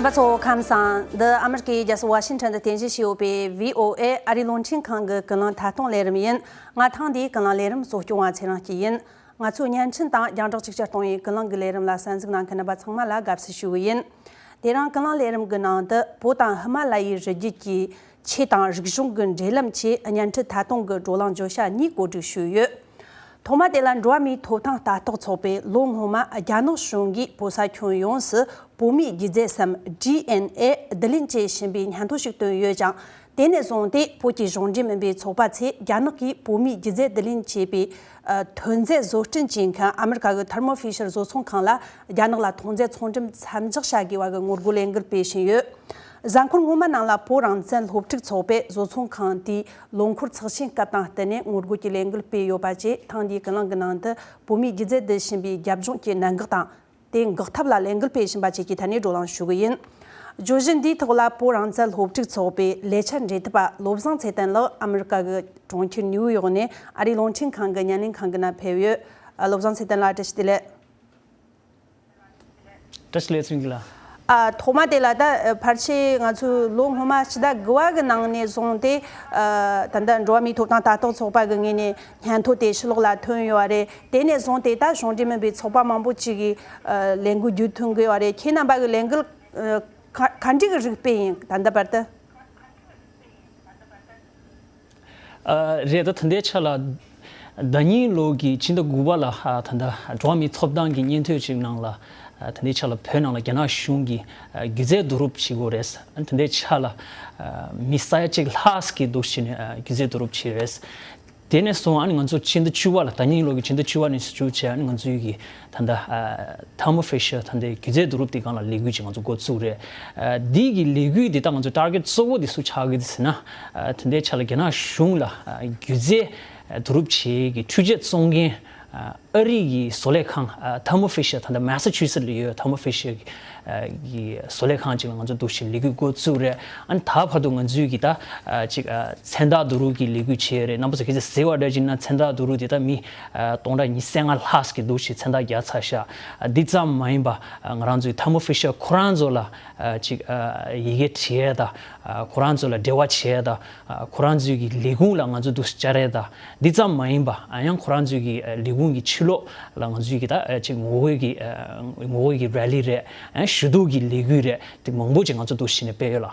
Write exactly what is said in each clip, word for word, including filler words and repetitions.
རྣམ་པ་ཚོ་ཁམས་བཟང་། འདི་ཨ་མི་རི་ཀའི་རྒྱལ་ས་ཝ་ཤིང་ཊོན་དུ་རྟེན་གཞི་བྱས་ཡོད་པའི་བྷི་ཨོ་ཨེ་ཨ་རིའི་རླུང་འཕྲིན་ཁང་གི་ཀུན་གླེང་ཐད་གཏོང་ལས་རིམ་ཡིན། ང་ཐེངས་འདིའི་ཀུན་གླེང་ལས་རིམ་གཙོ་སྐྱོང་བ་ཚེ་རིང་སྐྱིད་ཡིན། ང་ཚོའི་བརྙན་འཕྲིན་དང་རྒྱང་བསྒྲགས་གཅིག་གྱུར་གཏོང་བའི་ཀུན་གླེང་གི་ལས་རིམ་ལ་གསན་གཟིགས་གནང་མཁན་རྣམ་པ་ཚང་མ་ལ་དགའ་བསུ་ཞུ་གི་ཡིན། དེ་རིང་ཀུན་གླེང་ལས་རིམ་གྱི་ནང་དུ་བོད་དང་ཧི་མ་ལ་ཡའི་རི་རྒྱུད་ཀྱི་ཆོས་དང་རིག་གཞུང་གི་འབྲེལ་ལམ་ཆེད་བརྙན་འཕྲིན་ཐད་གཏོང་གི་བགྲོ་གླེང་བརྗོད་བྱ་གཉིས་གོ་སྒྲིག་ཞུས་ཡོད། ཐོག་མ་དེ་ལ་འགྲོ་བ་མིའི་ཐོབ་ཐང་ལྟ་རྟོག་ཚོགས་པས་ལོ་སྔོན་མ་རྒྱ་ནག་གཞུང་གིས་བོད་ས་ཁྱོན་ཡོངས་སུ་བོད་མིའི་སྒྱུ་རྩལ་སམ་ཌི་ཨེན་ཨེ་བསྡུ་ལེན་བྱེད་བཞིན་པའི་སྙན་ཐོ་ཞིག་བཏོན་ཡོད་ཅིང་། དེ་ནས་བཟུང་སྟེ་བོད་ཀྱི་གཞུང་འབྲེལ་མིན་པའི་ཚོགས་པ་ཚོས་རྒྱ་ནག་གིས་བོད་མིའི་སྒྱུ་རྩལ་བསྡུ་ལེན་བྱེད་པའི་ཐོན་རྫས་བཟོ་སྐྲུན་བྱེད་མཁན་ཨ་མི་རི་ཀ་གི་ཐར་མོ་ཕི་ཤར་བཟོ་ཚོང་ཁང་ལ་རྒྱ་ནག་ལ་ཐོན་རྫས་ཚོང་འགྲེམས་མཚམས་འཇོག་བྱ་དགོས་པ་གི་ངོ་རྒོལ་ལས་འགུལ་སྤེལ་བཞིན་ཡོད། གཟའ་འཁོར་སྔོན་མ་ནང་ལ་བོད་རང་བཙན་སློབ་ཕྲུག་ཚོགས་པས་བཟོ་ཚོང་ཁང་དེའི་ལོ་འཁོར་ཚགས་ཆེན་སྐབས་དང་བསྟུན་ནས་ངོ་རྒོལ་གྱི་ལས་འགུལ་སྤེལ་ཡོད་པ་བཅས། ཐེངས་འདིའི་ཀུན་གླེང་གི་ནང་དུ་བོད་མིའི་སྒྱུ་རྩལ་འདི་བྱིན་པའི་རྒྱབ་ལྗོངས་ཀྱི་གནད་འགག་དང་། དེ་འགོག་ཐབས་ལ་ལས་འགུལ་སྤེལ་བཞིན་པ་བཅས་ཀྱི་ཐད་ནས་བགྲོ་གླེང་ཞུ་གི་ཡིན། བརྗོད་གཞི་འདིའི་ཐོག་ལ་བོད་རང་བཙན་སློབ་ཕྲུག་ཚོགས་པའི་ལས་འཆར་འབྲེལ་མཐུད་པ་བློ་བཟང་ཚེ་བརྟན་ལགས་ཨ་མི་རི་ཀ་གི་གྲོང་ཁྱེར་ནིའུ་ཡོག་ནས་ཨ་རིའི་རླུང་འཕྲིན་ཁང་གི་བརྙན་ལེན་ཁང་གི་ནང་ཕེབས་ཡོད། ཨ། བློ་བཟང་ཚེ་བརྟན་ལགས་བཀྲ་ཤིས་བདེ་ལེགས། བཀྲ་ཤིས་བདེ་ལེགས་ཚེ་རིང་ལགས། ཨ། ཐོག་མ་དེ་ལ་ད་ཕལ་ཆེར་ང་ཚོས་ལོ་སྔོན་མ་ཕྱི་ཟླ་དགུ་པ་གི་ནང་ནས་བཟུང་སྟེ། ཨ། ད་ལྟ་འགྲོ་བ་མིའི་ཐོབ་ཐང་ལྟ་རྟོག་ཚོགས་པ་གི་ངོས་ནས་སྙན་ཐོ་དེ་ཕྱི་ལོགས་ལ་ཐོན་ཡོད་པ་རེད། དེ་ནས་བཟུང་སྟེ་ད་གཞུང་འབྲེལ་མིན་པའི་ཚོགས་པ་མང་པོ་ཅིག་གིས་ཨ། ལས་འགུལ་བརྒྱུད་ཐོན་གི་ཡོད་པ་རེད། ཁྱེད་རྣམ་པ་གི་ལས་འགུལ་ཨ། ག་ག་འདྲ་གི་རིགས་སྤེལ་ཡིན་ད་ལྟ་བར་དུ། ཨ། རེད། ད་ད་ལྟའི་ཆ་ལ་ཟླ་ཉིན་ལོ་གི་ཕྱི་ཟླ་དགུ་པ་ལ། ཨ། ད་ལྟ་འགྲོ་བ་མིའི་ཐོབ་ཐང་གི་སྙན་ཐོ་ཅིག་ནང་ལ། ཨ། ད་ལྟའི་ཆ་ལ་བོད་ནང་ལ་རྒྱ་ནག་གཞུང་གིས་ཨ། སྒྱུ་རྩལ་བསྡུ་རུབ་བྱེད་ཀྱི་ཡོད་རེད། ཨ། ད་ལྟའི་ཆ་ལ་ཨ། མི་ས་ཡ་གཅིག་ལྷག་གིས་འདུག་བྱས་ནས་ཨ། སྒྱུ་རྩལ་བསྡུ་རུབ་བྱས་ཡོད་རེད། དེ་ནས་བཟུང་ཨ་ནི་ང་ཚོ་ཕྱི་ཟླ་བཅུ་པ་ལ། ཟླ་ཉིན་ལོ་གི་ཕྱི་ཟླ་བཅུ་པ་ནས་བཟུང་བྱས་ཨ་ནི་ང་ཚོའི་གི་ད་ལྟ་ཨ། Thermo Fisher ད་ལྟའི་སྒྱུ་རྩལ་བསྡུ་རུབ་དེ་སྒང་ལ་ལས་འགུལ་ཅིག་ང་ཚོ་འགོ་བཙུགས་རེད། ཨ། འདི་གི་ལས་འགུལ་འདི་ད་ང་ཚོ་target གཙོ་བོ་འདི་སུ་ཆགས་ཀྱི་འདུག་ཟེར་ན། ཨ། ད་ལྟའི་ཆ་ལ་རྒྱ་ནག་གཞུང་ལ་ཨ། སྒྱུ་རྩལ་བསྡུ་རུབ་བྱེད་ཀྱི་འཕྲུལ་ཆས་བཙོང་མཁན་ཨ། ཨ་རི་གི་བཟོ་ལས་ཁང་ཨ། Thermo Fisher ད་ལྟ་Massachusetts ལ་ཡོད་Thermo Fisher གི་ཨ། གི་བཟོ་ལས་ཁང་ཅིག་ལ་ང་ཚོ་འདུག་བྱས་ལས་འགུལ་འགོ་བཙུགས་རེད། ཨ་ནི་ད་བར་དུ་ང་ཚོའི་གི་ད་ཨ། ཅིག་ཨ། མཚན་རྟགས་བསྡུ་རུབ་ཀྱི་ལས་འགུལ་བྱས་རེད། རྣམ་པ་ཚོ་ཁྱེད་ཚོས་གཟིགས་པ་འདྲ་ཅིག་ན་མཚན་རྟགས་བསྡུ་རུབ་དེ་ད་མི་ཨ། སྟོང་ཕྲག་ཉི་ཤུ་རྩ་ལྔ་ལྷག་གིས་འདུག་བྱས་མཚན་རྟགས་བརྒྱབ་ཚར་ཤག་ཨ། འདི་ཙམ་མ་ཡིན་པ་ཨ། ང་རང་ཚོའི་Thermo Fisher ཁོ་རང་ཚོ་ལ་ཨ། ཅིག་ཨ། ཡི་གེ་བྲིས་ཡས་དང་ཨ། ཁོ་རང་ཚོ་ལ་འབྲེལ་བ་བྱས་ཡས་དང་ཨ། ཁོ་རང་ཚོའི་གི་ལས་ཁུངས་ལ་ང་ཚོ་འདུག་བཅར་ཡས་དང་། འདི་ཙམ་མ་ཡིན་པ་ཨ། ཡང་ཁོ་རང་ཚོའི་གི་ཨ། ལས་ཁུངས་ཀྱི་ཕྱི་ལོགས་ལ་ང་ཚོའི་གི་ད་ཨ། ཅིག་ངོ་རྒོལ་གྱི་ཨ། ངོ་རྒོལ་གྱི་rally རེད། ཨ། ཞུ་གཏུག་གི་ལས་འགུལ་རེད། དེ་མང་པོ་ཅིག་ང་ཚོ་འདུག་བྱས་ནས་སྤེལ་ཡོད་ལགས།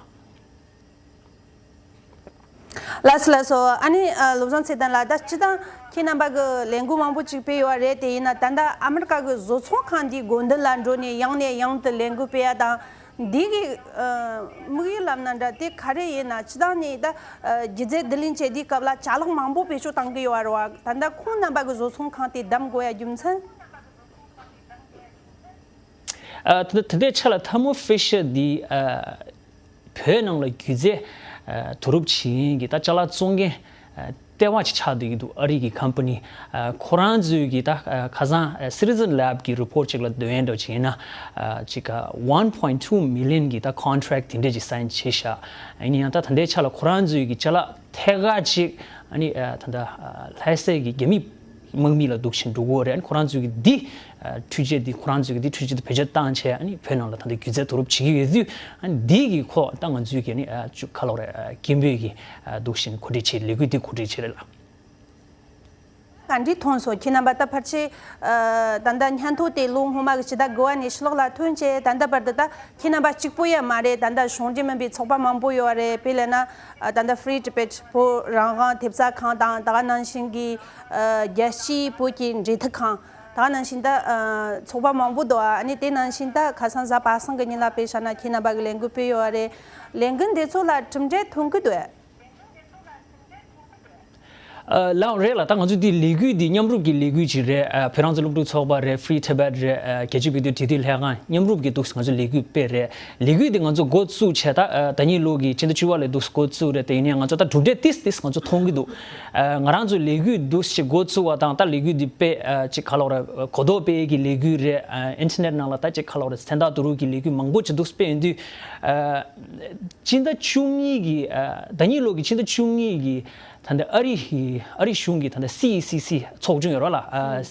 ལགས་སོ་ལགས་སོ། ཨ་ནི་ཨ། བློ་བཟང་ཚེ་བརྟན་ལགས། ད་སྤྱིར་བཏང་ཁྱེད་རྣམ་པ་གི་ལས་འགུལ་མང་པོ་ཅིག་སྤེལ་ཡོད་པ་རེད། དེ་ཡིན་ན་ད་ལྟ་ཨ་མི་རི་ཀ་གི་བཟོ་ཚོང་ཁང་འདིའི་དགོས་འདུན་ལ་འགྲོ་ནས་ཡང་ནས་ཡང་དུ་ལས་འགུལ་སྤེལ་ཡ་དང་། འདི་གི་ཨ། དམིགས་ཡུལ་ལབ་ན་འདྲ་དེ་ག་རེ་ཡིན་ན། སྤྱིར་བཏང་ནས་ད་ཨ། སྒྱུ་རྩལ་བསྡུ་ལེན་བྱེད་དུས་སྐབས་ལ་ཅ་ལག་མང་པོ་བེད་སྤྱོད་བཏང་གི་ཡོད་པ་རེད་བ། ད་ལྟ་ཁོང་རྣམ་པ་གི་བཟོ་ཚོང་ཁང་དེ་བདམས་དགོས་ཡ་རྒྱུ་མཚན། ཨ། ད་ད་ལྟའི་ཆ་ལ་Thermo Fisher འདི་ཨ། བོད་ནང་ལ་སྒྱུ་རྩལ་ཨ། བསྡུ་རུབ་བྱེད་མཁན་གྱི་ད་ཅ་ལག་བཙོང་མཁན་ཨ། ལྟེ་བ་ཅིག་ཆགས་བསྡད་ཀྱི་འདུག་ཨ་རི་གི་company ཨ། ཁོ་རང་ཚོའི་གི་ད་ཨ། ཁ་སང་ཨ། Citizen Lab གི་report ཅིག་ལ་འདོན་ཡས་འདྲ་བྱས་ན་ཨ། ཅིག་ཨ། one point two million གི་ད་contract དེ་འདྲས་ཅིག་sign བྱས་ཤག་ཡིན་ན་ཡང་ད་ད་ལྟའི་ཆ་ལ་ཁོ་རང་ཚོའི་གི་ཅ་ལག་ཐད་ཀར་ཅིག་ཨ་ནི་ཨ། ད་ལྟ་ཨ། ལྷ་སའི་གི་རྒྱ་མི་དམག་མི་ལ་འདུག་བྱས་འགྲོ་གི་ཡོད་རེད། ཨ་ནི་ཁོ་རང་ཚོའི་གི་འདི་ཨ། འཕྲུལ་ཆས་འདི་ཁོ་རང་ཚོའི་གི་འདི་འཕྲུལ་ཆས་འདི་བེད་སྤྱོད་བཏང་བྱས་ཨ་ནི་བོད་ནང་ལ་ད་ལྟ་སྒྱུ་རྩལ་བསྡུ་རུབ་བྱེད་ཀྱི་ཡོད་དུས། ཨ་ནི་འདི་གི་ཁོ་ད་ང་ཚོའི་གི་ཨ་ནི་ཨ། ཅུ་ག་ལབ་རེད། ཨ། སྐད་འབོད་ཀྱི་ཨ། འདུག་བྱས་ནས་གོ་སྒྲིག་བྱས། ལས་འགུལ་འདི་གོ་སྒྲིག་བྱས་རེད་ལགས། ག་འདྲས་མཐོང་སོང་ཁྱེད་རྣམ་པ། ད་ཕལ་ཆེར་ཨ། ད་ལྟ་སྙན་ཐོ་དེ་ལོ་སྔོན་མ་གི་ཕྱི་ཟླ་དགུ་པ་ནས་ཕྱི་ལོགས་ལ་ཐོན་བྱས་ད་ལྟ་བར་དུ་ད་ཁྱེད་རྣམ་པ་གཅིག་པོ་ཡང་མ་རེད། ད་ལྟ་གཞུང་འབྲེལ་མིན་པའི་ཚོགས་པ་མང་པོ་ཡོད་རེད། དཔེ་ལབ་ན་ཨ། ད་ལྟ་Free Tibet བོད་རང་དབང་ཐེབས་རྩ་ཁང་དང་། ད་ག་ནང་བཞིན་གྱི་ཨ། རྒྱལ་སྤྱིའི་བོད་ཀྱི་འབྲེལ་མཐུད་ཁང་། ད་ག་ནང་བཞིན་ད་ཨ། ཚོགས་པ་མང་པོ་འདུག་ཨ་ནི་དེ་ནང་བཞིན་ད་ཁ་སང་གཟའ་པ་སངས་ཀྱི་ཉིན་ལ་དཔེ་བཞག་ན་ཁྱེད་རྣམ་པ་གི་ལས་འགུལ་སྤེལ་ཡོད་རེད། ལས་འགུལ་འདི་ཚོ་ལ་གྲུབ་འབྲས་ཐོན་གི་འདུག་ཨ། ལགས་རེད་ལགས། ད་ང་ཚོ་འདི་ལས་འགུལ་འདི་མཉམ་རུབ་ཀྱི་ལས་འགུལ་ཅིག་རེད། ཨ། བོད་རང་བཙན་སློབ་ཕྲུག་ཚོགས་པ་རེད། Free Tibet རེད། ཨ། རྒྱལ་སྤྱིའི་བོད་དོན་བདེ་སྡུག་ལྷན་ཁང་མཉམ་རུབ་ཀྱི་འདུག་ང་ཚོ་ལས་འགུལ་སྤེལ་རེད། ལས་འགུལ་འདི་ང་ཚོ་འགོ་བཙུགས་བྱས་ད་ཨ། ཟླ་ཉིན་ལོ་གི་ཕྱི་ཟླ་བཅུ་པ་ལ་འདུག་འགོ་བཙུགས་རེད། དེ་ཡིན་ནའི་ང་ཚོ་ད་གྲུབ་འབྲས་ཏིས་ཏིས་ང་ཚོ་མཐོང་གི་འདུག་ཨ། ང་རང་ཚོ་ལས་འགུལ་འདུག་ཅིག་འགོ་བཙུགས་པ་དང་ད་ལས་འགུལ་འདི་དཔེ་ཨ། ཅིག་ག་ལབ་རེད། གོ་རྟོགས་སྤེལ་གྱི་ལས་འགུལ་རེད། ཨ། ཨིན་ཊར་ནེཊ་ནང་ལ་ད་ཅིག་ག་ལབ་རེད། མཚན་རྟགས་བསྡུ་རུབ་ཀྱི་ལས་འགུལ་མང་པོ་ཅིག་འདུག་སྤེལ་ཡོང་དུས། ཨ། ཕྱི་ཟླ་བཅུ་གཉིས་ཀྱི་ཨ། ཟླ་ཉིན་ལོ་གི་ཕྱི་ཟླ་བཅུ་གཉིས་ཀྱི་ད་ལྟ་ཨ་རི་ཨ་རི་གཞུང་གི་ད་ལྟ་སི་ཨི་སི་སི་ཚོགས་ཆུང་ཡོད་རེད་ལགས། ཨ།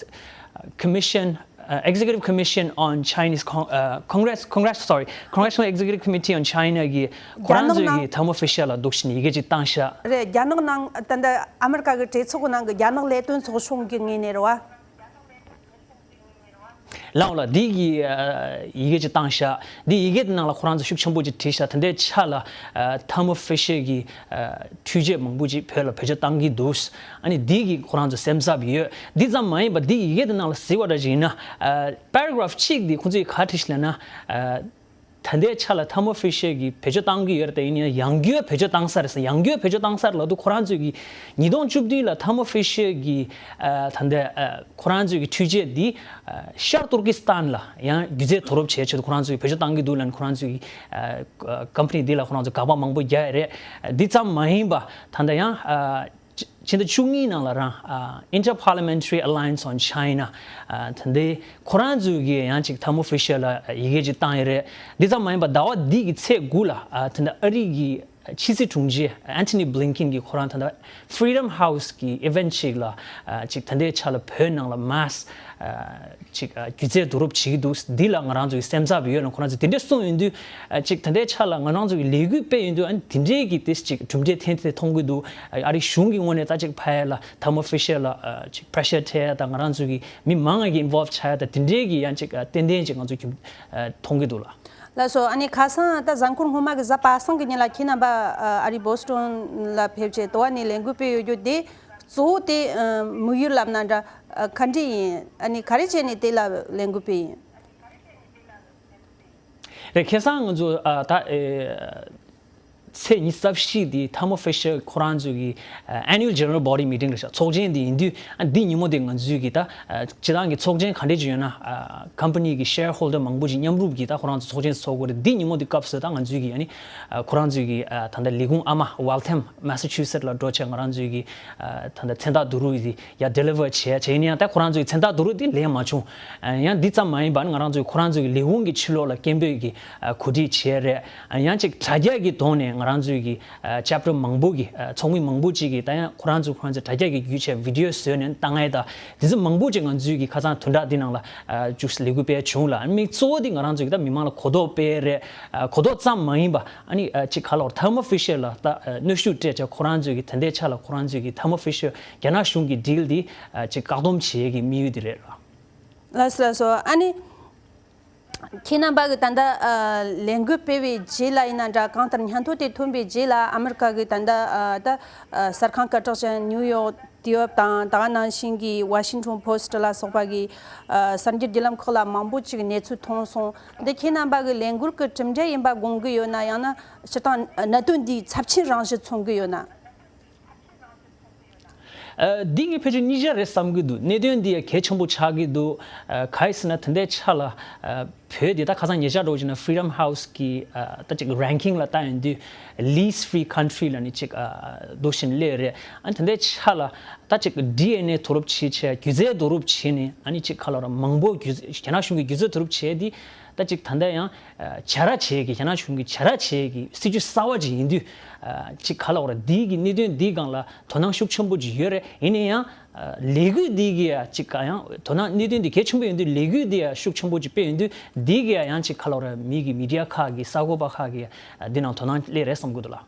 Commission uh, Executive Commission on Chinese Con- uh, Congress Congress sorry Congressional Executive Committee on China གི་ཁོ་རང་ཚོས་ཀྱི་Thermo Fisher ལ་འདུག་བཞིན་ཡི་གེ་ཅིག་བཏང་ཤག་རེད། རྒྱ་ནག་ནང་ད་ལྟ་ཨ་མི་རི་ཀ་གི་གྲོས་ཚོགས་ནང་གི་རྒྱ་ནག་ལས་དོན་ཚོགས་ཆུང་གི་ངོས་ནས་རེད་བ། ལའོ་ལ་འདི་གི་ཡི་གེ་ཅིག་བཏང་ཤག་འདི་ཡི་གེ་དེ་ནང་ལ་ཁོ་རང་ཚོ་ཤུགས་ཆེན་པོ་ཅིག་བྲིས་ཤག་དེ་འདྲའི་ཆ་ལ་Thermo Fisher གི་འཕྲུལ་ཆས་མང་པོ་ཅིག་བོད་ལ་བེད་སྤྱོད་བཏང་གི་འདུག་ཨ་ནི་འདི་གི་ཁོ་རང་ཚོ་སེམས་འཚབ་ཡོད། འདི་ཙམ་མ་ཡིན་པ་འདི་ཡི་གེ་དེ་ནང་ལ་གཟིགས་པ་འདྲ་ཞིག་ཡིན་ན། Paragraph གཅིག་འདི་ཁོ་ཚོས་ག་བྲིས་ཤག་ལབ་ན། ད་ལྟའི་ཆ་ལ་Thermo Fisher གི་བེད་སྤྱོད་བཏང་གི་ཡོད་རེད་དེ། ཡིན་ཡང་ཡང་བསྐྱར་བེད་སྤྱོད་བཏང་ས་རེད་ཟེར། ཡང་བསྐྱར་བེད་སྤྱོད་བཏང་ས་རེད་ལབ་དུས་ཁོ་རང་ཚོས་ཀྱི་ཉིས་སྟོང་བཅུ་བདུན་ལ་Thermo Fisher གི་ད་ལྟའི་ཁོ་རང་ཚོས་ཀྱི་འཕྲུལ་ཆས་འདི་ཤར་ཏུར་ཀི་སི་ཐན་ལ་ཡང་སྒྱུ་རྩལ་དུས་རབས་བྱས་ཆེད་དུ་ཁོ་རང་ཚོས་ཀྱི་བེད་སྤྱོད་བཏང་གི་འདུག་ལབ་ནས་ཁོ་རང་ཚོས་ཀྱི་company འདི་ལ་ཁོ་རང་ཚོས་དགག་པ་མང་པོ་རྒྱག་ཡོད་རེད། འདི་ཙམ་མ་ཡིན་པ་ད་ལྟ་ཡང་ཕྱི་ཟླ་བཅུ་གཉིས་ནང་ལ་རང་Inter-Parliamentary Alliance on China ད་ལྟའི་ཁོ་རང་ཚོས་ཀྱི་ཡང་ཅིག་Thermo Fisher ལ་ཡི་གེ་ཅིག་བཏང་ཡོད་རེད། འདི་ཙམ་མ་ཡིན་པ་ཟླ་བ་འདི་གི་ཚེས་དགུ་ལ་ད་ལྟ་ཨ་རི་གི་ཕྱི་སྲིད་དྲུང་ཆེ་Antony Blinken གྱིས་ཁོ་རང་ད་ལྟ་Freedom House གི་event ཅིག་ལ་ཅིག་ད་ལྟའི་ཆ་ལ་བོད་ནང་ལ་mask ཅིག་སྒྱུ་རྩལ་བསྡུ་རུབ་བྱེད་ཀྱི་འདུག་འདི་ལ་ང་རང་ཚོའི་སེམས་འཚབ་ཡོད་ལ་ཁོ་རང་ཚོས་དེ་འདྲས་གསུངས་ཡོང་དུས། ཅིག་ད་ལྟའི་ཆ་ལ་ང་རང་ཚོ་གི་ལས་འགུལ་སྤེལ་ཡོང་དུས་ཨ་ནི་དེ་འདྲས་ཀྱི་དེ་ཅིག་གྲུབ་འབྲས་ཐོན་ཐོན་མཐོང་གི་འདུག་ཨ་རི་གཞུང་གི་ངོས་ནས་ད་ཅིག་ཕ་ཡ་ལ་Thermo Fisher ལ་ཅིག་pressure སྤྲད་ཡ་དང་ང་རང་ཚོ་གི་མི་མང་ང་གི་involve བྱ་ཡ་དང་དེ་འདྲས་ཀྱི་ཡང་ཅིག་ཏན་ཏན་ཅིག་ང་ཚོ་གི་མཐོང་གི་འདུག་ལ། ལགས་སོ། ཨ་ནི་ཁ་སང་ད་གཟའ་འཁོར་སྔོན་མ་གི་གཟའ་པ་སངས་ཀྱི་ཉིན་ལ་ཁྱེད་རྣམ་པ་ཨ་རི་Boston ལ་ཕེབས་བྱས་དོ་བ་ནས་ལས་འགུལ་སྤེལ་ཡོད་རྒྱུ་དེ་གཙོ་བོ་དེ་དམིགས་ཡུལ་ལབ་ན་འདྲ་ག་འདྲ་ཡིན། ཨ་ནི་ག་རེ་བྱས་ནས་དེ་ལ་ལས་འགུལ་སྤེལ་ཡིན། རེད། ཁ་སང་ང་ཚོ་ཨ་ད་ཨེ་ཚེས་ཉི་ཤུ་རྩ་བཞི་དེ་Thermo Fisher ཁོ་རང་ཚོའི་གི་ཨ་Annual General Body Meeting རེད་ཤག་ཚོགས་ཆེན་དེ་ཡིན་དུས་ཨ་འདི་ཉིན་མོ་དེ་ང་ཚོའི་གི་ད་ཨ་སྤྱི་བཏང་གི་ཚོགས་ཆེན་ག་འདྲས་ཅིག་ཡོད་ན་ཨ་company གི་shareholder མང་པོ་ཅིག་མཉམ་རུབ་ཀྱིས་ད་ཁོ་རང་ཚོ་ཚོགས་ཆེན་ཚོགས་དགོས་རེད། འདི་ཉིན་མོ་དེ་སྐབས་སུ་ད་ང་ཚོའི་གི་ཨ་ནི་ཨ་ཁོ་རང་ཚོའི་གི་ཨ་ད་ལྟ་ལས་ཁུངས་ཨ་མ་Waltham Massachusetts ལ་འགྲོ་བྱས་ང་རང་ཚོའི་གི་ཨ་ད་ལྟ་མཚན་རྟགས་བསྡུ་རུབ་དེ་ཡར་deliver བྱས་བྱས་ཡིན་ཡང་ད་ཁོ་རང་ཚོའི་མཚན་རྟགས་བསྡུ་རུབ་དེ་ལན་མ་བྱུང་། ཡང་འདི་ཙམ་མ་ཡིན་པར་ང་རང་ཚོའི་ཁོ་རང་ཚོའི་ལས་ཁུངས་ཀྱི་ཕྱི་ལོགས་ལ་སྐད་འབོད་ཀྱི་གོ་སྒྲིག་བྱས་རེད། ཡང་ཅིག་དྲ་རྒྱ་གི་ཐོག་ནས་ང་རང་ཚོའི་གི་chapter མང་པོ་གི་ཚོགས་མི་མང་པོ་ཅིག་གིས་ད་ཡང་ཁོ་རང་ཚོ་ཁོ་རང་ཚོའི་དྲ་རྒྱ་གི་བརྒྱུད་བྱས་video བཟོས་ནས་བཏང་ཡས་དང་དེ་ཚོ་མང་པོ་ཅིག་ང་ཚོའི་གི་ཁ་སང་བདུན་ཕྲག་འདི་ནང་ལ་བཅུག་ལས་འགུལ་སྤེལ་བྱུང་ལ། དམིགས་གཙོ་བོ་འདི་ང་རང་ཚོའི་གི་ད་མི་མང་ལ་གོ་རྟོགས་སྤེལ་རེད། གོ་རྟོགས་ཙམ་མ་ཡིན་པ་ཨ་ནི་ཅིག་ག་ལ་བར་Thermo Fisher ལ་ད་གནོན་ཤུགས་སྤྲད་བྱས་ཁོ་རང་ཚོའི་གི་ད་ལྟའི་ཆ་ལ་ཁོ་རང་ཚོའི་གི་Thermo Fisher རྒྱ་ནག་གཞུང་གི་deal འདི་ཅིག་བཀག་སྡོམ་བྱེད་ཡས་ཀྱི་དམིགས་ཡུལ་འདི་རེད་ལ། ལགས་སོ་ལགས་སོ། ཨ་ནི་ཁྱེད་རྣམ་པ་གི་ད་ལྟ་ལས་འགུལ་སྤེལ་བའི་རྗེས་ལ་ཡིན་ན་འདྲ་གང་ལྟར་སྙན་ཐོ་དེ་ཐོན་པའི་རྗེས་ལ་ཨ་མི་རི་ཀ་གི་ད་ལྟ་ད་གསར་ཁང་སྐད་གྲགས་ཅན་ནིའུ་ཡོག་དུས་བབ་དང་ད་ག་ནང་བཞིན་གྱི་Washington Post ལ་སོགས་པ་གི་གསར་འགྱུར་བརྒྱུད་ལམ་ཁག་ལ་མང་པོ་ཅིག་གནས་ཚུལ་མཐོང་སོང་། འདི་ཁྱེད་རྣམ་པ་གི་ལས་འགུལ་གྱི་གྲུབ་འབྲས་ཡིན་པ་དགོངས་ཀྱི་ཡོད་ན། ཡང་ན་སྤྱིར་བཏང་གནད་དོན་འདིའི་ཚབས་ཆེན་རང་བཞིན་མཚོན་གྱི་ཡོད་ན། ཨ་འདི་ངས་ཕལ་ཆེར་གཉིས་ཆ་རེད་བསམ་གྱི་འདུག་གནད་དོན་འདི་ཡང་གལ་ཆེན་པོ་ཆགས་ཀྱི་འདུག་ཨ་ག་རེ་ཟེར་ན་ད་ལྟའི་ཆ་ལ་ཨ་བོད་འདི་ད་ཁ་སང་ཉེ་ཆར་འགྲོ་བྱས་ན་Freedom House གི་ཨ་ད་ཅིག་ranking ལ་ལྟ་ཡོང་དུས་least free country ལབ་ནས་ཅིག་ཨ་འདུག་བཞིན་སླེབས་རེད། ཨ་ད་ལྟའི་ཆ་ལ་ད་ཅིག་ཌི་ཨེན་ཨེ་བསྡུ་རུབ་བྱས་བྱས་སྒྱུ་རྩལ་བསྡུ་རུབ་བྱས་ནས་ཨ་ནི་ཅིག་ག་ལ་བར་མང་པོ་སྒྱུ་རྒྱ་ནག་གཞུང་གིས་སྒྱུ་རྩལ་བསྡུ་རུབ་བྱས་དེ་ད་ཅིག་ད་ལྟ་ཡང་ཨ་བྱ་ར་བྱེད་ཀྱི་རྒྱ་ནག་གཞུང་གིས་བྱ་ར་བྱེད་ཀྱི་སྲིད་ཇུས་གསར་བ་ཅིག་ཡིན་དུས་ཨ་ཅིག་ག་ལ་བར་འདི་གི་གནད་དོན་འདིའི་སྒང་ལ་དོ་སྣང་ཤུགས་ཆེན་པོ་ཅིག་ཡོད་རེད། ཡིན་ན་ཡང་ཨ་ལས་འགུལ་འདི་གི་ཡ་ཅིག་ག་ཡང་དོ་སྣང་གནད་དོན་འདི་གལ་ཆེན་པོ་ཡིན་དུས་ལས་འགུལ་འདི་ཡ་ཤུགས་ཆེན་པོ་ཅིག་སྤེལ་ཡོང་དུས་འདི་གི་ཡ་ཡང་ཅིག་ག་ལ་བར་མི་གི་མི་ཌི་ཡ་ཁག་གི་གསར་འགོད་པ་ཁག་གི་ཨ་འདི་ནང་དོ་སྣང་སླེབས་རེད་བསམ་གྱི་འདུག་ལགས།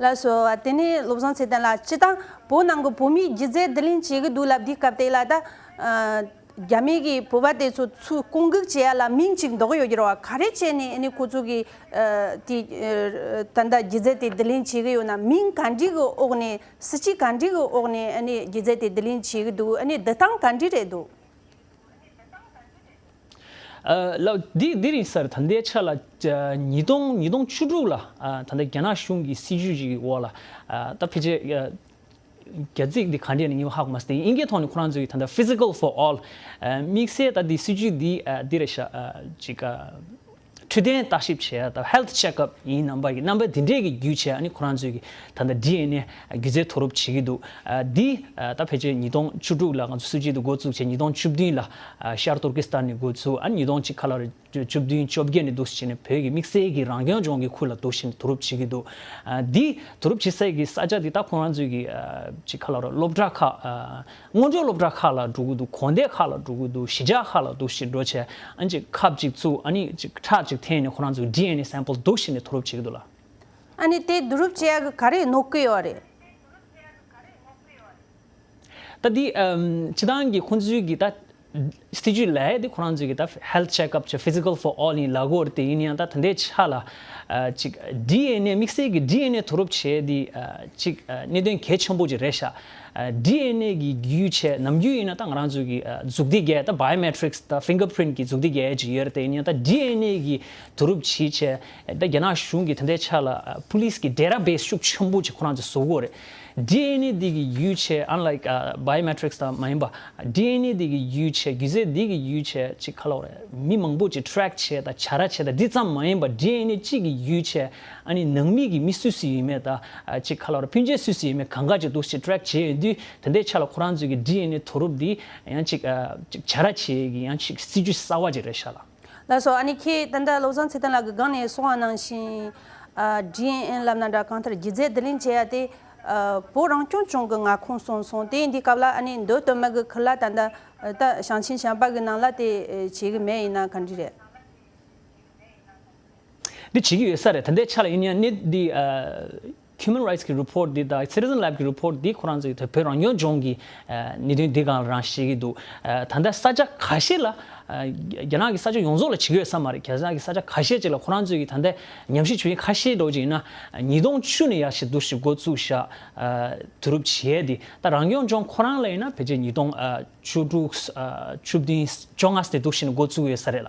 ལགས་སོ། དེ་ནས་བློ་བཟང་ཚེ་བརྟན་ལགས་སྤྱིར་བཏང་བོད་ནང་གི་བོད་མིས་སྒྱུ་རྩལ་བསྡུ་ལེན་བྱེད་ཀྱི་འདུག་ལབ་དུས་སྐབས་དེ་ལ་ད་ཨ་རྒྱ་མི་གིས་བོད་པ་དེ་ཚོ་ཚུར་བསྐོང་འགུག་བྱེད་ཡ་ལ་མིང་གཅིག་འདོགས་ཡོད་ཀྱི་རེད་བ། ག་རེ་བྱས་ནས་ཨ་ནི་ཁོ་ཚོ་གིས་ཨ་དེ་ཨ་ད་ལྟ་སྒྱུ་རྩལ་དེ་བསྡུ་ལེན་བྱེད་ཀྱི་ཡོད་ན། མིང་ག་འདྲ་གི་འོག་ནས་སྲིད་ཇུས་ག་འདྲ་གི་འོག་ནས་ཨ་ནི་སྒྱུ་རྩལ་དེ་བསྡུ་ལེན་བྱེད་ཀྱི་འདུག་ཨ་ནི་བསྡུ་སྟངས་ག་འདྲ་རེད་འདུག་ཨ་ལགས་འདི་འདི་རིང་སར་ད་ལྟའི་ཆ་ལ་ཨ་ཉིས་སྟོང་ཉིས་སྟོང་བཅུ་དྲུག་ལ་ཨ་ད་ལྟ་རྒྱ་ནག་གཞུང་གི་སྲིད་ཇུས་ཅིག་གི་འོག་ལ་ཨ་ད་ཕལ་ཆེར་ཨ་རྒྱ་ཚིག་འདི་ག་འདྲས་ནས་ངས་ཧ་གོ་མ་སོང་། དབྱིན་སྐད་ཐོག་ནས་ཁོ་རང་ཚོས་ད་ལྟ་Physical for All ཨ་དམིགས་བསལ་ད་འདི་སྲིད་ཇུས་འདི་ཨ་འདི་རེད་ཤག་ཨ་ཅིག་ཨ་འཕྲོད་བསྟེན་བརྟག་ཞིབ་བྱས་ད་health checkup ཡིན་རྣམ་པ་གི་རྣམ་པ་འདི་འདྲས་ཀྱི་བརྒྱུད་བྱས་ཨ་ནི་ཁོ་རང་ཚོས་ཀྱི་ད་ལྟ་ཌི་ཨེན་ཨེ་སྒྱུ་རྩལ་བསྡུ་རུབ་བྱེད་ཀྱི་འདུག་ཨ་འདི་ཨ་ད་ཕལ་ཆེར་ཉིས་སྟོང་བཅུ་དྲུག་ལ་ང་ཚོ་སྲིད་ཇུས་འདི་འགོ་བཙུགས་བྱས་ཉིས་སྟོང་བཅུ་བདུན་ལ་ཨ་ཤར་ཏུར་ཀི་སི་ཐན་ནས་འགོ་ཚུགས། ཨ་ཉིས་སྟོང་གཅིག་ཁ་ལ་རེ་ བཅུ་བདུན་བཅོ་བརྒྱད་ནས་འདུག་སེ་བྱས་ནས་བོད་ཀྱི་དམིགས་བསལ་གྱི་རང་སྐྱོང་ལྗོངས་ཀྱི་ཁུལ་ལ་འདུག་སེ་བྱས་ནས་བསྡུ་རུབ་བྱེད་ཀྱི་འདུག་ཨ། འདི་བསྡུ་རུབ་བྱེད་སའི་གི་ས་ཆ་འདི་ད་ཁོ་རང་ཚོའི་གི་ཨ། ཅིག་ག་ལབ་རེད། སློབ་གྲྭ་ཁག་ཨ། སྔོན་འགྲོའི་སློབ་གྲྭ་ཁག་ལ་འགྲོ་གི་འདུག་གོང་སྡེ་ཁག་ལ་འགྲོ་གི་འདུག་གཞིས་ཆགས་ཁག་ལ་འདུག་སེ་འགྲོ་བྱས། ཨ་ནི་ཅིག་ཁབ་ཅིག་བཙུགས། ཨ་ནི་ཅིག་ཁྲག་ཅིག་འཐེན་ནས་ཁོ་རང་ཚོའི་ཌི་ཨེན་ཨེ་སེམ་པལ་འདུག་སེ་བྱས་ནས་བསྡུ་རུབ་བྱེད་ཀྱི་འདུག་ལ། ཨ་ནི་དེ་བསྡུ་རུབ་བྱེད་ཡག་གི་ག་རེ་གནོད་ཀྱི་ཡོད་རེད། ད་འདི་ཨམ། སྤྱིར་བཏང་གི་ཁོང་ཚོའི་གི་ད་སྲིད་ཇུས་ལབ་ཡ་དེ་ཁོ་རང་ཚོའི་གི་ད་health check up བྱས། physical for all ཡིན་ལབ་ཀྱི་ཡོད་རེད། དེ་ཡིན་ཡང་ད་ད་ལྟའི་ཆ་ལ་ཨ། ཅིག་ཌི་ཨེན་ཨེ་དམིགས་བསལ་གྱི་ཌི་ཨེན་ཨེ་བསྡུ་རུབ་བྱས་དེ་ཨ། ཅིག་ཨ། གནད་དོན་གལ་ཆེན་པོ་ཅིག་རེད་ཤག་ཨ། ཌི་ཨེན་ཨེ་གི་བརྒྱུད་བྱས། ནམ་རྒྱུན་ཡིན་ན་ད་ང་རང་ཚོའི་གི་ཨ། མཛུབ་ཐེལ་རྒྱག་ཡ་ད་biometrics ད་fingerprint གི་མཛུབ་ཐེལ་རྒྱག་ཡ་ཅིག་ཡོད་རེད། དེ་ཡིན་ཡང་ད་ཌི་ཨེན་ཨེ་གི་བསྡུ་རུབ་བྱས་བྱས། ད་རྒྱ་ནག་གཞུང་གིས་ད་ལྟའི་ཆ་ལ་ཨ། police གི་database ཤུགས་ཆེན་པོ་ཅིག་ཁོ་རང་ཚོས་བཟོ་གི་ཡོད་རེད། ཌི་ཨེན་ཨེ་འདི་གི་བརྒྱུད་བྱས། unlike ཨ། biometrics དང་མ་ཡིན་པ། ཌི་ཨེན་ཨེ་འདི་གི་བརྒྱུད་བྱས། སྒྱུ་རྩལ་འདི་གི་བརྒྱུད་བྱས་ཅིག་ག་ལབ་རེད། མི་མང་པོ་ཅིག་track བྱས་དང་བྱ་ར་བྱས་དང་འདི་ཙམ་མ་ཡིན་པ། ཌི་ཨེན་ཨེ་གཅིག་གི་བརྒྱུད་བྱས། ཨ་ནི་ནང་མི་གི་མི་སུ་སུ་ཡིན་མིན་དང་ཨ། ཅིག་ག་ལབ་རེད། སྤུན་མཆེད་སུ་སུ་ཡིན་མིན་གང་ག་ཅིག་འདུག་སེ་track བྱས་ཡོང་དུས། ད་ལྟའི་ཆ་ལ་ཁོ་རང་ཚོའི་གི་ཌི་ཨེན་ཨེ་བསྡུ་རུབ་འདི་ཡང་ཅིག་ཨ། ཅིག་བྱ་ར་བྱེད་ཀྱི་ཡང་ཅིག་སྲིད་ཇུས་གསར་བ་ཅིག་རེད་ཤག་ལ། ལགས་སོ། ཨ་ནི་ཁྱེད་ད་ལྟ་བློ་བཟང་ཚེ་བརྟན་ལགས་ཀྱིས་སྒང་ནས་གསུངས་པ་ནང་བཞིན། ཨ། ཌི་ཨེན་ཨེ་ལབ་ན་འདྲ། གང་ལྟར་སྒྱུ་རྩལ་བསྡུ་ལེན་བྱེད་ཡ་དེ་ཨ། བོད་རང་སྐྱོང་ལྗོངས་ཀྱི་མངའ་ཁོངས་སོང་སོང་། དེ་ཡིན་དུས་སྐབས་ལ་ཨ་ནི་མདོ་སྟོད་སྨད་ཀྱི་ཁུལ་ལ་ད་ལྟ་ད་ཞིང་ཆེན་གཞན་པ་གི་ནང་ལ་དེ་བྱེད་གི་མེད། ཡིན་ན་ག་འདྲ་རེད། འདི་བྱེད་ཀྱི་ཡོད་ས་རེད། ད་ལྟའི་ཆ་ལ་ཡིན་ཡང་གནད་འདི་ཨ། Human Rights གི་report འདི་དང་Citizen Lab གི་report འདི་ཁོ་རང་ཚོའི་བོད་རང་སྐྱོང་ལྗོངས་ཀྱི་ཨ། གནད་དོན་འདི་སྒང་ལ་རང་བཤད་ཀྱི་འདུག་ཨ། ད་ལྟ་ས་ཆ་ཁ་ཤས་ལ་ཨ། རྒྱ་ནག་གི་ས་ཆ་ཡོངས་རྫོགས་ལ་བྱེད་ཀྱི་ཡོད་ས་མ་རེད། རྒྱ་ནག་གི་ས་ཆ་ཁ་ཤས་ཅིག་ལ་ཁོ་རང་ཚོའི་གི་ད་ལྟ་ཉམས་ཞིབ་བྱེད་མཁན་ཁ་ཤས་འདྲ་བོ་ཅིག་ཡིན་ན། ཉིས་སྟོང་བཅུ་ནས་ཡར་ཞིག་འདུག་སེ་འགོ་བཙུགས་ཤག་ཨ། བསྡུ་རུབ་བྱས་ཏེ། ད་རང་སྐྱོང་ལྗོངས་ཁོ་རང་ལ་ཡིན་ན་ཕལ་ཆེར་ཉིས་སྟོང་ཨ། བཅུ་དྲུག་ཨ། བཅུ་བདུན་བཅོ་ལྔ་དེ་འདུག་སེ་ནས་འགོ་བཙུགས་ཡོད་ས་རེད་ལ།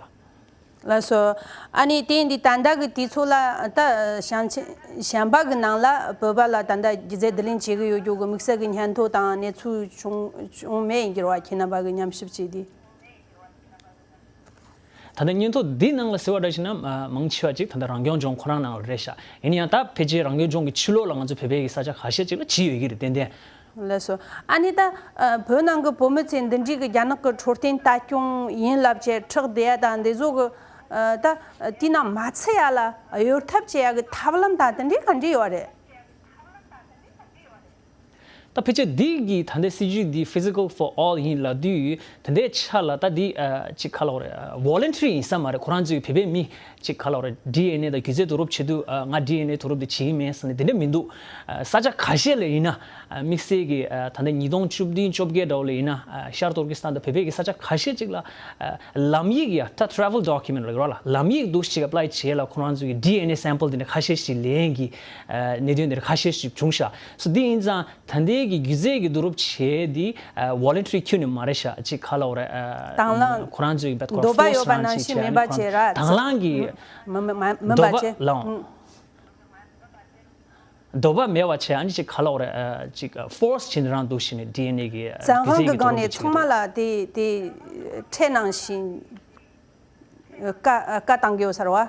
ལགས་སོ། ཨ་ནི་དེ་འདི་ད་ལྟ་གི་དུས་ཚོད་ལ་ད་ཞིང་ཆེན་གཞན་པ་གི་ནང་ལ་བོད་པ་ལ་ད་ལྟ་སྒྱུ་རྩལ་བསྡུ་ལེན་བྱེད་གི་ཡོད་རྒྱུ་གི་དམིགས་བསལ་གི་སྙན་ཐོ་དང་གནས་ཚུལ་བྱུང་བྱུང་མེད་ཡིན་གྱི་རེད་བ། ཁྱེད་རྣམ་པ་གི་ཉམས་ཞིབ་བྱས་དུས། ད་ལྟ་སྙན་ཐོ་འདི་ནང་ལ་ཟེར་བ་འདྲ་ཞིག་ན་མ་མང་ཆེ་བ་ཅིག་ད་ལྟ་རང་སྐྱོང་ལྗོངས་ཁོ་རང་ནང་ལ་རེད་ཤག་ཡིན་ཡང་ད་ཕལ་ཆེར་རང་སྐྱོང་ལྗོངས་ཀྱི་ཕྱི་ལོགས་ལ་ང་ཚོ་བོད་པའི་གི་ས་ཆ་ཁ་ཤས་ཅིག་ལ་བྱས་ཡོད་ཀྱི་རེད། ཏན་ཏན། ལགས་སོ། ཨ་ནི་ད་ཨ། བོད་ནང་གི་བོད་མི་ཚོས་འདི་འདྲའི་གི་རྒྱ་ནག་གི་འཕྲོད་བསྟེན་ལྟ་སྐྱོང་ཡིན་ལབ་བྱས་ཁྲག་བསྡད་ཡ་དང་འདི་ཚོ་གི་ཨ། ད་དེའི་ནང་མ་ཚུད་ཡ་ལ་གཡོལ་ཐབས་བྱེད་ཡ་གི་ཐབས་ལམ་དང་དེ་འདྲའི་ག་འདྲ་ཡོད་རེད། ད་ཕལ་ཆེར་འདི་གི་ད་ལྟའི་སྲིད་ཇུས་འདི་Physical for All ཡིན་ལབ་དུས། ད་ལྟའི་ཆ་ལ་ད་འདི་ཨ། ཅིག་ག་ལབ་རེད། ཨ། voluntary ཡིན་ས་མ་རེད། ཁོ་རང་ཚོའི་བོད་པའི་མི་ཅིག་ག་ལབ་རེད། ཌི་ཨེན་ཨེ་དང་སྒྱུ་རྩལ་བསྡུ་རུབ་བྱེད་དུས་ཨ། ང་ཌི་ཨེན་ཨེ་བསྡུ་རུབ་འདི་བྱེད་ཀྱི་མེད་ཟེར་ནས་དེ་འདྲ་མི་འདུག་ཨ། ས་ཆ་ཁ་ཤས་ལ་ཡིན་ན་ཨ། དམིགས་བསལ་གྱི་ཨ། ད་ལྟ་ཉིས་སྟོང་བཅུ་བདུན་བཅོ་བརྒྱད་འདྲ་བོ་ལ་ཡིན་ན་ཨ། ཤར་ཏུར་ཀི་སི་ཐན་དང་བོད་པའི་གི་ས་ཆ་ཁ་ཤས་ཅིག་ལ་ཨ། ལམ་ཡིག་ཡ་ད་travel document ལ་ཡོད་ར་ལ། ལམ་ཡིག་འདུག་ཅིག་apply བྱས་ལ་ཁོ་རང་ཚོའི་གི་ཌི་ཨེན་ཨེ་སེམ་པལ་དེ་འདྲ་ཁ་ཤས་ཤིག་ལེན་གྱི་ཨ། གནད་དོན་དེ་འདྲ་ཁ་ཤས་ཤིག་བྱུང་ཤག་སོ་འདི་ཡིན་ཙང་ད་ལྟའི་གི་སྒྱུ་རྩལ་གྱི་བསྡུ་རུབ་བྱས་དེ་ཨ། voluntary ཁྱོན་ནས་མ་རེད་ཤག་ཅིག་ག་ལབ་རེད། ཨ། དང་བླངས་ཁོ་རང་ཚོའི་གི་འདོད་པ་ཡོད་པ་ནང་བཞིན་མིན་པ་བྱས་ར། དང་བླངས་གི་མི་མི་མིན་པ་འདོད་པ་བྱས། ལའང་འདོད་པ་མེད་པ་བྱས། ཨ་ནི་ཅིག་ག་ལབ་རེད། ཨ། ཅིག་force བྱས་ནས་རང་འདུག་སེ་ནས་ཌི་ཨེན་ཨེ་གི་ཨ། བཙན་དབང་གི་སྒང་ནས་ཚང་མ་ལ་དེ་དེ་ཁྲལ་ནང་བཞིན་བཀའ་བཀའ་བཏང་གི་ཡོད་ས་རེད་བ།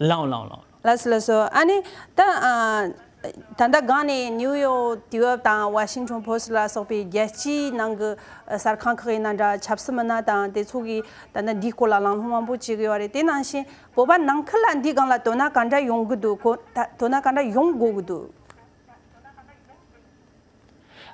ལའང་ལའང་ལའང་། ལགས་སོ་ལགས་སོ། ཨ་ནི་ད་ཨ། ད་ལྟ་སྒང་ནས་ནིའུ་ཡོག་དུས་བབ་དང་ཝ་ཤིང་ཊོན་པོ་སི་ཊི་ལ་སོགས་པའི་རྒྱལ་སྤྱིའི་ནང་གི་གསར་ཁང་ཁག་ཡིན་ན་འདྲ། ཆབ་སྲིད་མི་སྣ་དང་དེ་ཚོ་གིས་ད་ལྟ་འདིའི་སྐོར་ལ་གླེང་སློང་མང་པོ་བྱེད་ཀྱི་ཡོད་རེད། དེ་ནང་བཞིན་བོད་པ་ནང་ཁུལ་ལ་འདིའི་སྒང་ལ་དོ་སྣང་ག་འདྲ་ཡོང་གི་འདུག་གོ། ད་དོ་སྣང་ག་འདྲ་ཡོང་དགོས་ཀྱི་འདུག་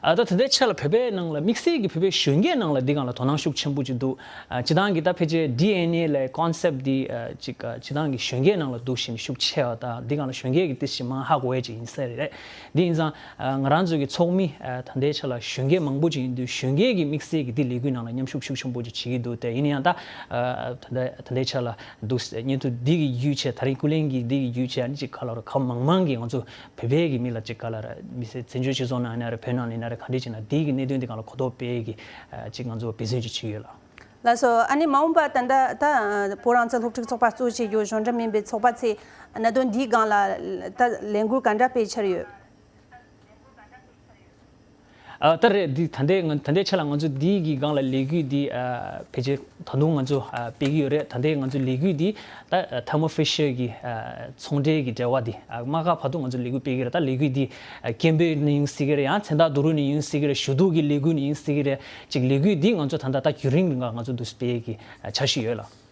ཨ། ད་ད་ལྟའི་ཆ་ལ་བོད་པའི་ནང་ལ་དམིགས་བསལ་གྱི་བོད་པའི་གཞོན་སྐྱེས་ནང་ལ་འདི་སྒང་ལ་དོ་སྣང་ཤུགས་ཆེན་པོ་ཅིག་འདུག་ཨ། སྤྱིར་བཏང་གི་ད་ཕལ་ཆེར་ཌི་ཨེན་ཨེ་ལབ་ཀོན་སེབ་འདི་ཨ། ཅིག་ཨ། སྤྱིར་བཏང་གི་གཞོན་སྐྱེས་ནང་ལ་འདུག་སེ་ནས་ཤུགས་ཆེ་བ་དང་འདི་སྒང་ལ་གཞོན་སྐྱེས་ཀྱིས་ཏོག་ཙམ་མང་ཧ་གོ་ཡ་ཅིག་ཡིན་ས་རེད། འདི་ཡིན་ཙང་ཨ། ང་རང་ཚོ་གི་ཚོགས་མི་ཨ། ད་ལྟའི་ཆ་ལ་གཞོན་སྐྱེས་མང་པོ་ཅིག་ཡིན་དུས་གཞོན་སྐྱེས་ཀྱིས་དམིགས་བསལ་གྱི་འདི་ལས་འགུལ་ནང་ལ་མཉམ་ཞུགས་ཤུགས་ཆེན་པོ་ཅིག་བྱེད་ཀྱི་འདུག་དེ་ཡིན་ན་ཡང་ད་ཨ། ད་ལྟ་ད་ལྟའི་ཆ་ལ་འདུག་སྙན་ཐོ་འདི་གི་བརྒྱུད་བྱས། ད་རིང་ཀུན་གླེང་གི་འདི་གི་བརྒྱུད་བྱས། ཨ་ནི་ཅིག་ག་ལབ་རེད། གང་མང་མང་གིས་ང་ཚོ་བོད་པའི་གི་མི་ལ་ཅིག་ག་ལབ་རེད། མི་སེར་བཙན་བྱོལ་སྤྱི་ཚོགས་ནང་ཡིན་ན་རེད། བོད་ནང་ལ་ཡིན་ན་རེད། ག་འདྲས་ཅིག་ན་འདི་གི་གནད་དོན་འདི་སྒང་ལ་གོ་རྟོགས་སྤེལ་གི་ཨ། ཅིག་ང་ཚོ་འབད་བརྩོན་ཅིག་བྱེད་ཀྱི་ཡོད་ལགས། ལགས་སོ། ཨ་ནི་མ་འོངས་པ་ད་ལྟ་ད་བོད་རང་བཙན་སློབ་ཕྲུག་ཚོགས་པ་གཙོ་བྱས་རྒྱུ་གཞུང་འབྲེལ་མིན་པའི་ཚོགས་པ་ཚོས་གནད་དོན་འདིའི་སྒང་ལ་ད་ལས་འགུལ་ག་འདྲ་སྤེལ་འཆར་ཡོད། ཨ་ད་རེད། འདི་ད་ལྟའི་ང་ད་ལྟའི་ཆ་ལ་ང་ཚོ་འདི་གི་སྒང་ལ་ལས་འགུལ་འདི་ཨ་ཕལ་ཆེར་ད་དུང་ང་ཚོ་ཨ་སྤེལ་གྱི་ཡོད་རེད། ད་ལྟའི་ང་ཚོ་ལས་འགུལ་འདི་ད་ཐར་མོ་ཕི་ཤར་གི་ཨ་ཚོང་འབྲེལ་གྱི་འབྲེལ་བ་འདི་ཨ་དམག་སྒར་བར་དུ་ང་ཚོ་ལས་འགུལ་སྤེལ་གྱི་རེད། ད་ལས་འགུལ་འདི་ཨ་ཀེམ་པེ་ནས་ཡིན་སྲིད་ཀྱི་རེད། ཡང་མཚན་རྟགས་བསྡུ་རུབ་ནས་ཡིན་སྲིད་ཀྱི་རེད། ཞུ་གཏུག་གི་ལས་འགུལ་ནས་ཡིན་སྲིད་ཀྱི་རེད། ཅིག་ལས་འགུལ་འདི་ང་ཚོ་ད་ལྟ་ད་རྒྱུན་རིང་རིང་ལ་ང་ཚོ་འདུག་སྤེལ་གྱི་ཨ་འཆར་གཞི་ཡོད་ལགས།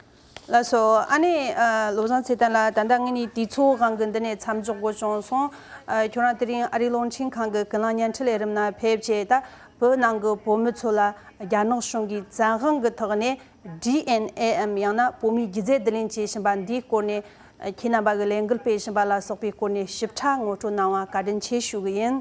ལགས་སོ། ཨ་ནི་ཨ་བློ་བཟང་ཚེ་བརྟན་ལགས། ད་ལྟ་ངེད་གཉིས་དུས་ཚོད་དབང་གིས་འདི་ནས་མཚམས་འཇོག་དགོས་བྱུང་སོང་། ཨ་ཁྱོད་རང་དེ་རིང་ཨ་རིའི་རླུང་འཕྲིན་ཁང་གི་ཀུན་གླེང་བརྙན་འཕྲིན་ལས་རིམ་ནང་ཕེབས་བྱས། ད་བོད་ནང་གི་བོད་མི་ཚོ་ལ་རྒྱ་ནག་གཞུང་གིས་བཙན་དབང་གི་ཐོག་ནས་ཌི་ཨེན་ཨེ་འམ་ཡང་ན་བོད་མིའི་སྒྱུ་རྩལ་བསྡུ་ལེན་བྱེད་བཞིན་པ་འདིའི་སྐོར་ནས་ཨ་ཁྱེད་རྣམ་པ་གིས་ལས་འགུལ་སྤེལ་བཞིན་པ་ལ་སོགས་པའི་སྐོར་ནས་ཞིབ་ཕྲ་ངོ་སྤྲོད་གནང་བ་བཀའ་དྲིན་ཆེ་ཞུ་གི་ཡིན།